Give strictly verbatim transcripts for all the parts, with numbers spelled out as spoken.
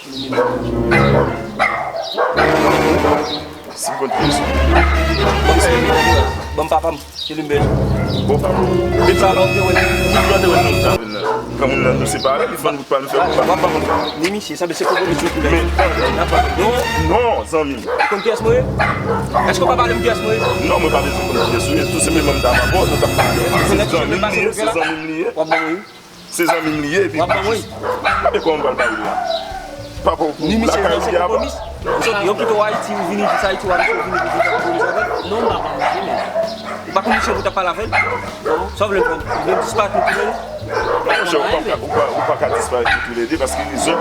Si m konn pyès ou. Ban m papa m, se li m bezwen. Bon, papa. Depi sa la, ou te wè. Ou te wè nan javel la. Granmoun nan, nou separe, li vann wout pa m fè wout pa m. Ni misye, sa se konpwomi sou koulè. Non, non, zanmi m. Ou konn pyès mwen ye? Èske w pa pale m pyès mwen ye? Non, mwen pa bezwen konn pyès ou ye. Tou senpleman, m ta avè w, nou t ap pale. Se zanmi m li ye, se zanmi m li ye. W ap ban mwen wi. Se zanmi m li ye, epi. W ap ban mwen wi. Gade kòman m pral ba ou la. Papa w pou lakay ou ye apa. Yo kite w Ayiti, ou vini jis Ayiti, w a misye vini pou fè konpwomi avè l? Non, m pa konn misye menm. Ou pa konn misye pou w t ap pale avè l? Non. Sa w vle fè? Ou vle disparèt nou toulède? Monchè, ou pa ka, ou pa, ou pa ka disparèt nou toulède, paske rezon,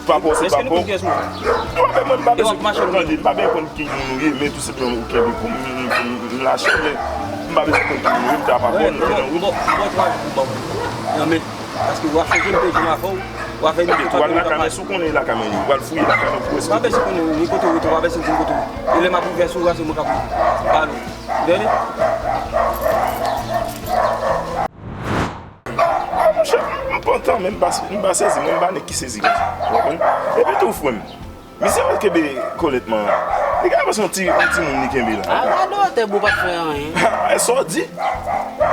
papa w se papa w. Èske nou konn pyès mwen? Ou pa mwen, m pa bezwen tande, m pa bezwen konn ki moun ou ye, men tou senpleman ou kenbe kou m, m, m, m lache, men m pa bezwen konn ki moun ou ye, m ta pa bon, m te nan wout. Bon, bon, twa jou pou ban mwen. Nan men, paske w ap chanje, m te di m avè w, w ap fè m. Ou al lakay mwen, si w konnen lakay mwen ye, ou al fouye lakay mwen pou wè si. Pa bezwen konnen ni kote w rete, pa bezwen di m kote w ye. E lè m ap ouvè sou ou a, se mwen k ap ouvri. Ba nou. Tande? Ah, monchè, m pantan, men m pa, m pa sezi, mwen m pa nèg ki sezi konsa. Ou konprann? Epi tou, frè m, misye pa kenbe kòlèt man an. Li genlè panse yon ti, yon timoun li kenbe la. Ah, gade w, tè, bon, pa t fè anyen. E sa w di?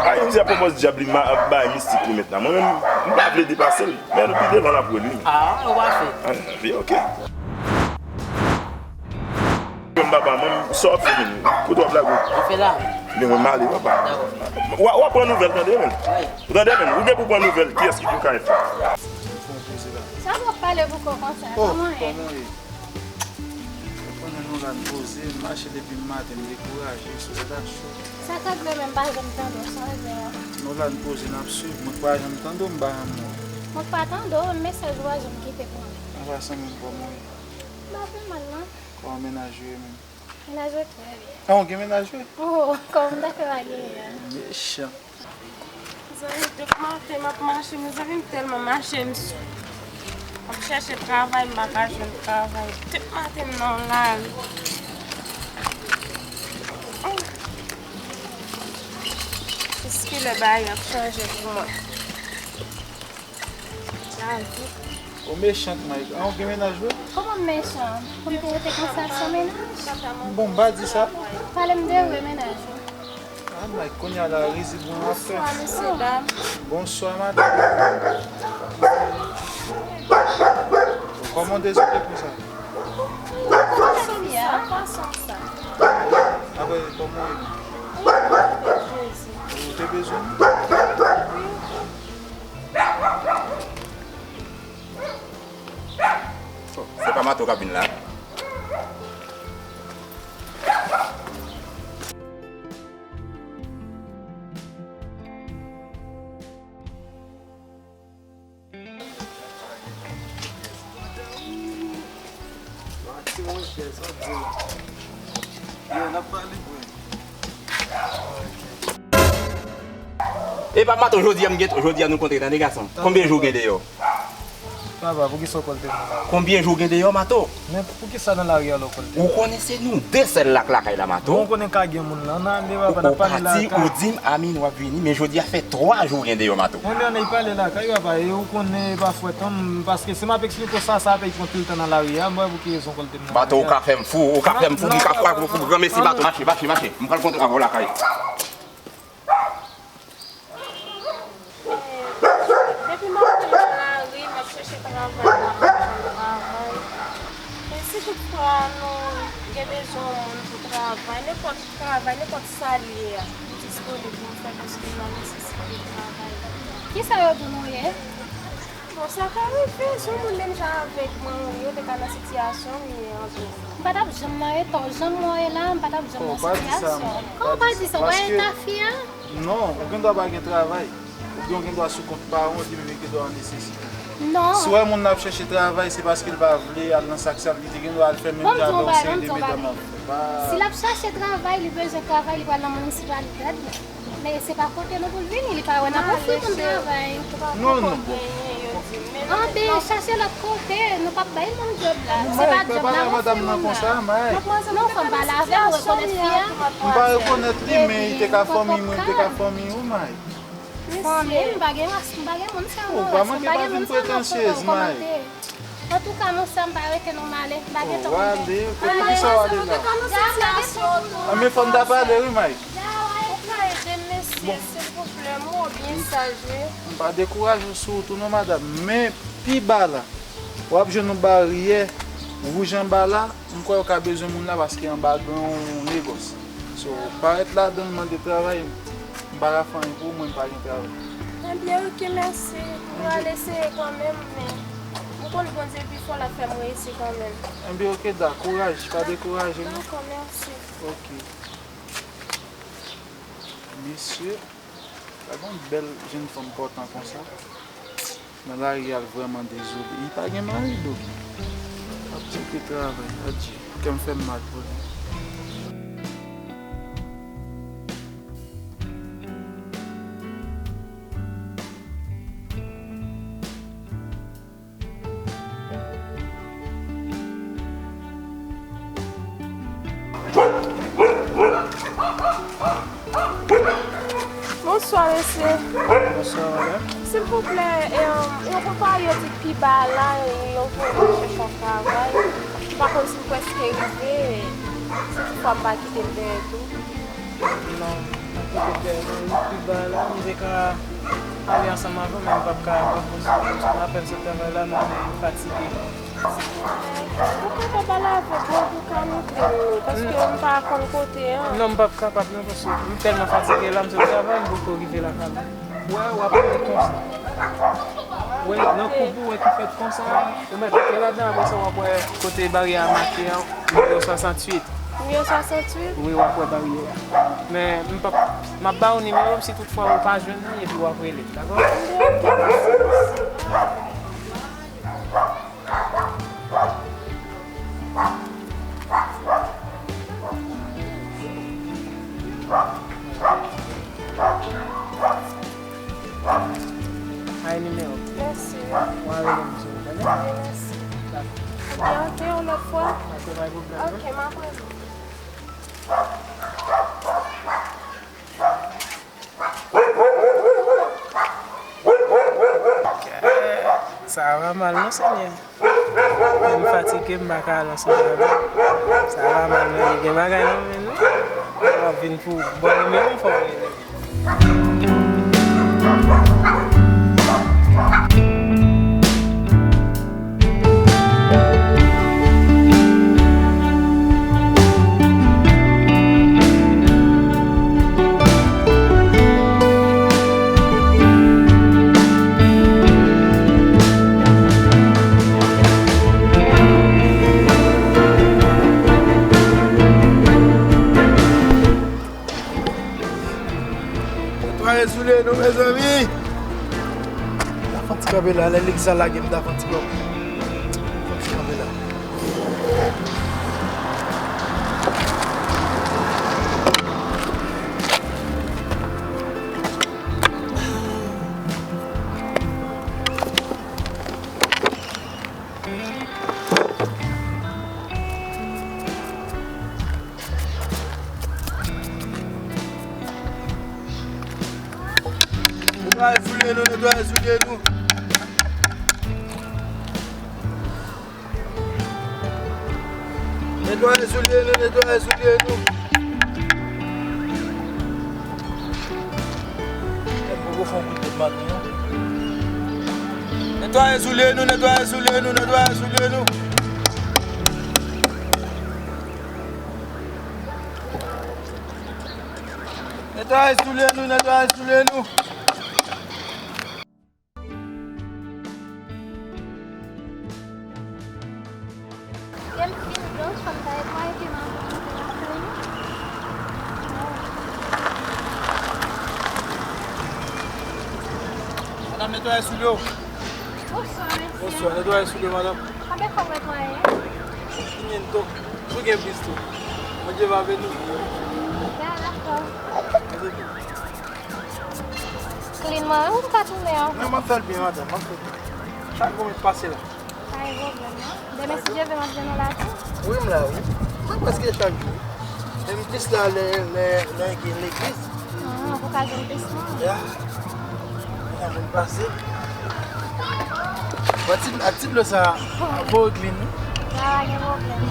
Ay, misye ap pwopòz dyab li ma-, bay mistik li mèt la. Mwen menm, m pa vle depase l. Men pi devan l ap wè l, wi. Ah, ou pa fè. Ah, li oke. Mwen papa, mwen, sa w ap fè menm? Kote w ap lage w? Mwen fè la. Men mwen m ale, papa. Dakò. W a, w a pran nouvèl, tande, menm. Wi. Ou tande, menm? Ou gen pou pran nouvèl, kiyès ki pou ka fè? Sa w ap pale pou kò konsa? Oh, kòman w ye? Kòman w ye? Ou konnen nou la n poze, n mache depi maten, n dekouraje, solèy la cho. Sa k regle menm, m pa janm tande w, sa regle a? Nou la n poze, n ap swiv, mwen k pa janm tande w, m pa janm wè w. Mwen k pa tande w, mesaj ou pa janm kite pou mwen. Anpase menm, kòman w ye? M pa fè mal, non. Kòman mennaj ou ye menm? Mennaj ou trè byen. Ah, ou gen mennaj vre? Oh, kòman m ta fè pa genyen? Mechan. Zanmi, tout maten m ap mache, mezanmi, m tèlman mache, m s-, m ap chèche travay, m pa ka jwenn travay. Tout maten m nan lari. Oh. Jiskilè bagay ap chanje pou mwen. Lavi. Ou mechant, Mike. Ah, ou gen mennaj vre? Kòman m mechan? Pou m te rete konsa san mennaj? Bon, m pa di sa. Pale m de ou e mennaj ou. Ah, Mike, kounye a la, rizib ou an ap fè. Bonswa, mesye dam. Bonswa, madanm. Kòman w dezole konsa? Sa, pwason sa. Apre, kòman w ye? Ou te bezwen m? Oh, se pa Mato k ap vin la? Epa Mato, jodi a m gen, jodi a nou kontre, tande gason. Konbyen jou w gen deyò? Papa, poukisa w kòlte moun nan? Konbyen jou w gen deyò, Mato? Men poukisa nan lari a la w kòlte? Ou konnen se nou de sèl la k lakay la, Mato. Bon, ou konnen ka gen moun nan, nan ale papa, n ap pale lakay. Ou pati, ou di m Amin w ap vini, men jodi a fè twa jou w gen deyò, Mato. Ebyen, ann al pale lakay papa, e ou konnen e pa fwèt an, paske si m ap eksplike w sa, sa ap pran anpil tan nan lari a, m pa wè pou ki rezon w kòlte m nan lari a. Mato, ou ka fè m fou, ou ka fè m fou, m ka fou ak ou fou, granmesi, Mato, mache, mache, mache, m pral kontre avè w lakay. Depi maten nan lari, m ap chèche travay, m pa ka jwenn travay. E si toutfwa nou gen bezwen yon moun pou travay, nenpòt travay, nenpòt sa l ye a, m disponib pou m fè, paske m nan nesesite travay. Kisa yo di w nou ye? Bon, sa ka rive, si yon moun menm jan avèk mwen, yo te ka nan sitiyasyon m ye an tou. M pa t ap janm nan eta w, jan m wè w ye la, m pa t ap janm nan sitiyasyon. Kòman w pa di sa? W wè eta fi a? Non, ou gendwa pa gen travay. Oubyen ou gendwa sou kont paran w, oubyen ou gendwa an nesesite. Non. Si w wè moun nan ap chèche travay, se paske l pa vle al nan sa k sal, li te gendwa al fè menm jan avè w, yon seri de medam ap fè. Si l ap chèche travay, li bezwen travay, li pral nan minisipalite. Men se pa kote nou pou l vini, li pa wè n ap ofri moun travay. Non, non, bon. Anben, chache lòt kote, nou p ap bay moun djòb la. Se pa djòb la nou ofri moun la. Non, fanm, pale avè l, ou rekonèt fi a? M pa rekonèt li, men li te ka fanmi mwen, li te ka fanmi ou, May. Fanmi m, m pa gen, m pa gen moun sa non. Ou pa manke pa vin pretansyez, May. An Antouka, monchè, m pa rete non, m ale. M pa gen tan pou m pèdi. Oh, w ale? Poukisa w ale la? Antouka, nou sitiyasyon tou. Ah, men fò n ta pale, wi, Mike. Ou ka ede m, mesye, silvouplè, m byen saj, wi. M pa dekouraje w sou wout ou non, madanm, men pi ba la, w ap jwenn yon baryè wouj anba la, m kwè yo ka bezwen moun la paske anba gen yon negòs. So, parèt ladan l, mande travay, m pa ka fè anyen pou ou, mwen m pa gen travay. Ebyen, oke, mèsi. M pral eseye kanmenm, men m konn Bondye pi fò, l ap fè m reyisi kanmenm. Ebyen, oke, da, kouraj, pa dekouraje non. Dakò, mèsi. Oke. Mesye, gade yon bèl jèn fanm pòtan konsa. Nan lari a, l vrèman dezole. Li pa gen mari, do. L ap chèche travay. Adje, kè m fè m mal pou li. Bonswa, mesye. Bonswa, madanm. Silvouplè, e, yon konpayi yo di pi ba la, e, yo voye m chèche yon travay. M pa konn si m prèske rive, si toutfwa m pa kite l dèyè tou. Non, m pa kite l dèyè non, wi, pi ba la, m te ka ale ansanm avè w, men m p ap ka, m p ap posib kontinye apèn sou travay la, men m fatige. Ou kapab al avè m, ou ka montre m li, paske m pa konn kote a. Non, m p ap kapab non, paske m tèlman fatige la, m sot travay, m poko rive lakay mwen. Wè, w ap wè konsa. Wè, nan koub ou wè ki fèt konsa a, ou mèt antre ladan, apre sa w ap wè kote baryè a make a, nimewo swasanntuit. Nimewo swasanntuit? Wi, w ap wè baryè a. Men, m p ap, m ap ba w nimewo m, si toutfwa ou pa jwenn li, epi w ap rele, dakò? Oke, mèsi, mèsi. Ay nimewo. Mèsi. W a rele m sou li, tande? Wi, mèsi. Dakò. Ebyen, oke, yon lòt fwa. Dakò, pa gen pwoblèm, non? Oke, m ap rele w. Sa va mal non, Senyè. M fatige, m pa ka al ansanm avè w. Sa va mal, men gen bagay nan men nou. W ap vin pou bon nimewo m fò w rele. Netwaye soulye nou, mezanmi. M ta fè yon ti kanpe la, lè legliz la lage, m ta fè yon ti kanpe. Fè yon ti kanpe la. Netwaye soulye nou, netwaye soulye nou. Netwaye soulye nou, netwaye soulye nou. Èk poko fè yon kout pye maten, non. Netwaye soulye nou, netwaye soulye nou, netwaye soulye nou. Netwaye soulye nou, netwaye soulye nou. Lè m fin blanch, fò m ta netwaye ke m ap monte lakay mwen. Madanm, netwaye soulye w. Bonswa, mesye. Bonswa, netwaye soulye w, madanm. Konbyen fwa w netwaye? Konbyen tou? Ou gen plis tou. Bondye va beni w. Dakò. Mèsi. Klin mwen, ou ka tounen ankò? Non, m ap fè l byen, madanm, m ap fè l byen. Chak jou m pase la. Pa gen pwoblèm, non. Demen, si Dye vle, m ap jwenn ou la tou. Wi, m la, wi. Mwen prèske chak jou. Men m plis la lè, lè, lè gen legliz. Ah, pou ka jwenn plis moun. Ya. Mwen ap pase. Bon, ti, ak ti dlo sa, fò w klin wi. Sa pa gen pwoblèm.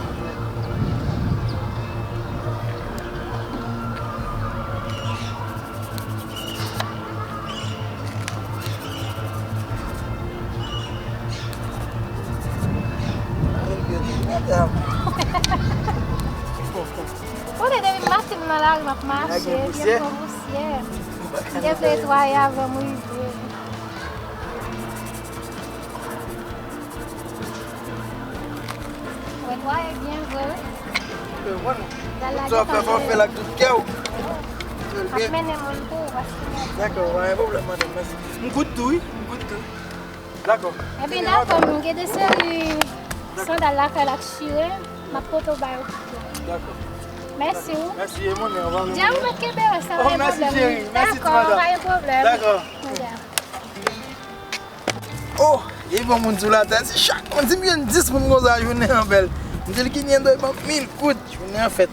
Kote depi maten m nan lari m ap mache, pye m pran pousyè. M te vle netwaye avan m rive. Ou netwaye byen vre wi. Sa w fè, fò w fè l ak tout kè w. Ap mennen moun pou ou paske. Dakò, pa gen pwoblèm madanm, mèsi. M kout tou wi, m kout tou. Dakò. Ebyen dakò, m gen de seri sandal lakay la k chire, m ap pote w ba yo pou ou. Dakò. Mèsi wi. Mèsi, e mwen menm, anvan nou. Dja ou mèt kenbe yo, sa pa gen pwoblèm. Oh, mèsi cheri, mèsi ti madanm. Dakò, pa gen pwoblèm. Dakò. Dakò. Oh, e bon moun sou latè, si chak moun, si m jwenn dis moun konsa, jounen an bèl. M di l ki nyen dwe ban m mil goud, jounen an fèt.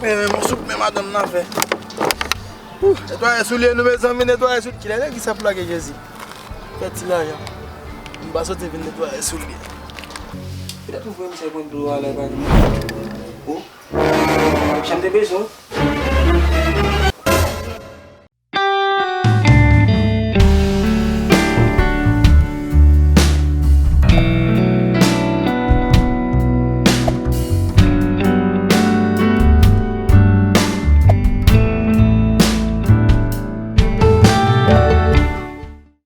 Men, men, mon soup, men madanm nan fè. Ouh, netwaye soulye nou, mezanmi, netwaye soulye. Kilè nèg sa plage Jezi? Fè ti lajan. M pa soti vin netwaye soulye. Petèt ou vre misye konn dlo a lè pa gen. Oh, janm te bezwen.